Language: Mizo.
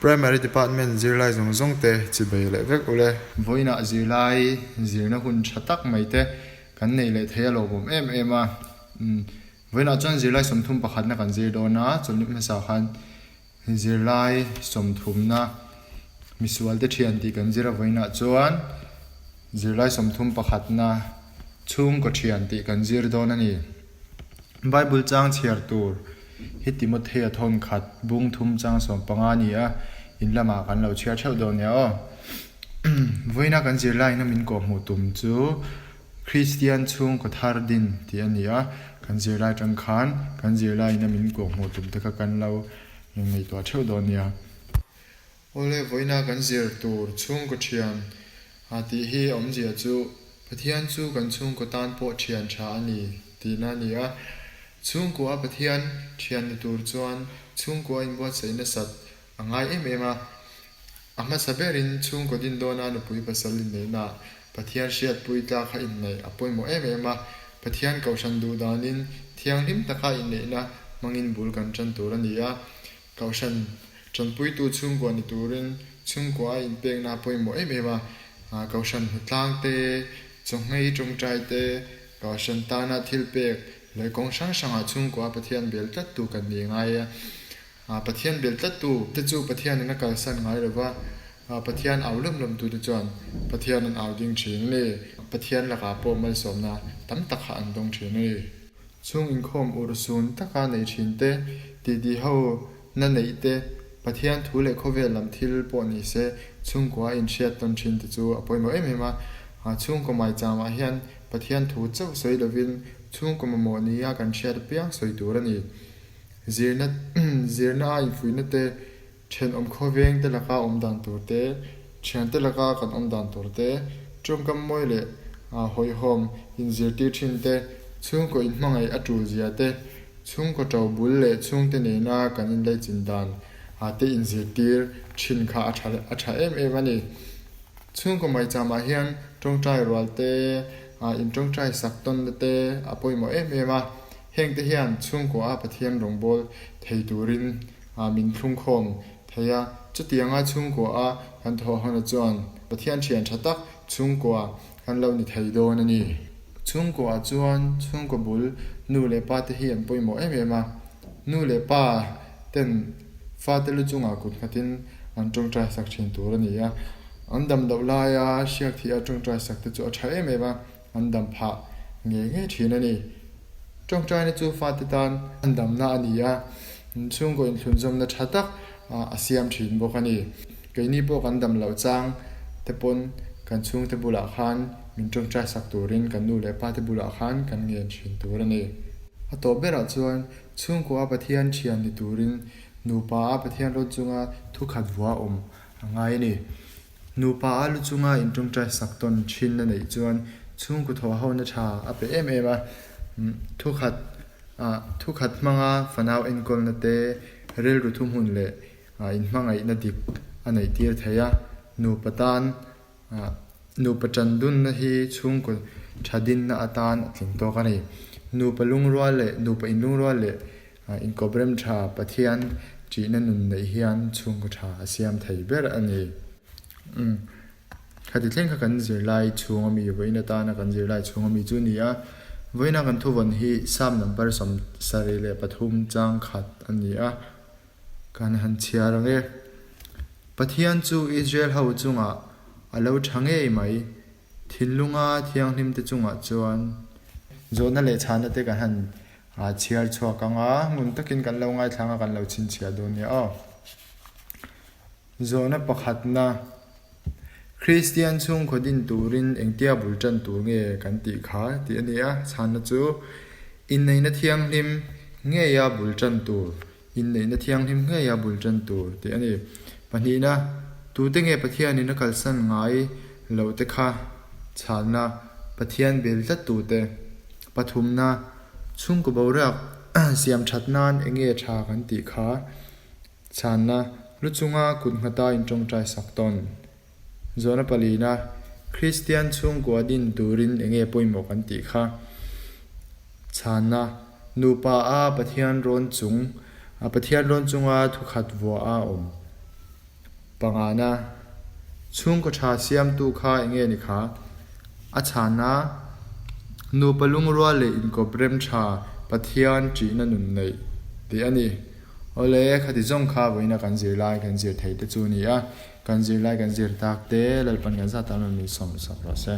Primary Department zirlai zawng zawng te chibei leh vek ule. Vawiinah zirlai zirna hun tha tak mai te kan neih leh thei a lawmawm em em a. Vawiinah chuan zirlai 30 pakhatna kan zir dawn a, chawlhni hmasa khan zirlai sawmthumna misual te thian tih kan zir a vawiinah chuan zirlai 30 pakhatna chhungkaw thian tih kan zir dawn a ni. Bible chang chhiar tur hi Timothea thawn khat bung thum chang 15 a ni a, in lamah kan lo chhiar theuh dawn nia aw. Vawiina kan zirlaina min kawhhmuh tum chu Kristian chhungkaw thar din tih a ni a, kan zirlai atang khan kan zirlaina min kawhhmuh tum te kha kan lo ngaihtuah theuh dawn nia. Awle vawiina kan zir tur chhungkaw thian a tih hi awmzia chu Pathian chu kan chhungkaw tan pawh thian tha a ni tihna a ni a. Chhungkua Pathian thian ni tur chuan chhungkua inbuatsaih nasat a ngai em em a. A hmasa berin chhungkaw din dawna nupui pasal inneihnaah Pathian hriatpui tlak kha inneih a pawimawh em em a. Pathian kohhran duh danin thianghlim taka inneihna hmangin bul kan tan tur a ni a. Kohhran tanpuitu chhungkua ni turin chhungkua a inpekna a pawimawh em em a, Kohhran hnatlang te, chawnghei tawngtai te, Kohhran tana thil pek leh kawng hrang hrangah chhungkua Pathian bel tlattu kan ni ngai a. Pathian bel tlattu te chu Pathianin a kalsan ngai lo va, Pathian au lawm lawm tute chuan Pathian an au ding thin a ni. Pathian lakah pawh malsawmna tam tak kha an dawng thin a ni. Chhung inkhawm urhsun taka nei thin te, titi ho na neih te, Pathian thu leh khawvel lam thil pawh ni se chhungkua a inhriat tawn thin te chu a pawimawh em em a. Chhungkaw maicham ah hian Pathian thu chauh sawi lovin chhungkaw mamawh nia kan hriat apiang sawi tur a ni. Zirna zirna a infuihna te, thenawm khawveng te laka awm dan tur te, thian te laka kan awm dan tur te, tawngkam mawi leh hawihhawm inzirtir thin te, chhungkaw inhmangaih a tul zia te, chhungkaw to bul leh chhungte nena kan inleichin dan te inzirtir thin kha a tha a tha em em a ni. Chhungkaw maicham ah hian tawngtai rual te, intawngtai sak tawnna te a pawimawh em em a, hengte hian chhungkaw a Pathian rawngbâwl thei turin a min thlungkhawm thei a. Chutianga chhungkua a kan thawh hona chuan Pathian thian tha tak chhungkua kan lo ni thei dawn a ni. Chhungkua chuan chhungkaw bul nu leh pa te hi an pawimawh em em a. Nu leh pa ten fate lu chungah kut nghatin an tawngtai sak thin tur a ni a. An dam loh laia hriak thih a tawngtai sak te chu a tha em em a, an dam phah ngei ngei thin a ni. Tawngtaina chu fate tan an damna a ni a, chhungkaw inthlunzawmna tha tak a siam thin bawk a ni. Keini pawh kan dam loh chang te pawn kan chhungte bulah khan min tawngtai sak turin kan nu leh pate bulah khan kan ngen thin tur a ni. A tawp berah chuan chhungkua Pathian thian ni turin nupa a Pathian rawn chunga thukhat vua awm a ngai a ni. Nupa a lu chunga intawngtai sak tawn thin a neih chuan chhungkaw thawh hona tha a pe em em a. Thukhat ah thukhat hmanga fanau enkawlna te, rilru thuhmun leh inhmangaihna dik a neih tir thei a. Nupa tan nupa tan dunna hi chhungkaw tha dinna atan a tling tawk a ni. Nupa lungrual leh nupa inlungrual leh Inkawp rem tha Pathian ṭihna nun neih hian chhungkaw tha a siam thei ber a ni. Umm. Khati thleng kha kan zirlai chhung ami, vawiin atana kan zirlai chhung ami chu a ni a. Vawiina kan thuvawn hi Psalm number 73 chang khat a ni a. Kan han chhiar ang e. Pathian chu Israel ho chungah a lo tha ngei mai. Thinlunga thianghlimte chungah chuan. Zawhna leh chhana te kan han A chhiar chhuak ang a, ngun takin kan lo ngaithlang a, kan lo chhinchhiah dawn nia aw. Zawhna pakhatna, Kristian chhungkhaw din turin engtia bul tan tur nge kan tih kha tih a ni a, chhanna chu inneihna thianghlim ngeia bul tan tur, inneihna thianghlim ngeia bul tan tur tih a ni. Pahnihna, tute nge Pathianin a kalsan ngai loh te kha chhanna, Pathian bel tlat tute. Pathumna, chhungkaw boruak siam that nan eng nge tha kan tih kha chhanna lu chunga kut nghata intawngtai sak tawn. Zawhna palina, Kristian chhungkua din turin eng nge pawimawh kan tih kha chhanna nupa a Pathian rawn chung a Pathian rawn chunga thukhat vuah a awm. Pangana, Chhungkaw tha siamtu kha enge ni kha? A chhana, Nupa lungrual leh inkawp rem tha Pathian ṭihna nun neih tih a ni. Awle, khati zawng kha vawiina kan zirlai kan zir theih te chu a ni a, kan zirlai kan zir tak te Lalpan kan zat tan min sawm sak rawh se.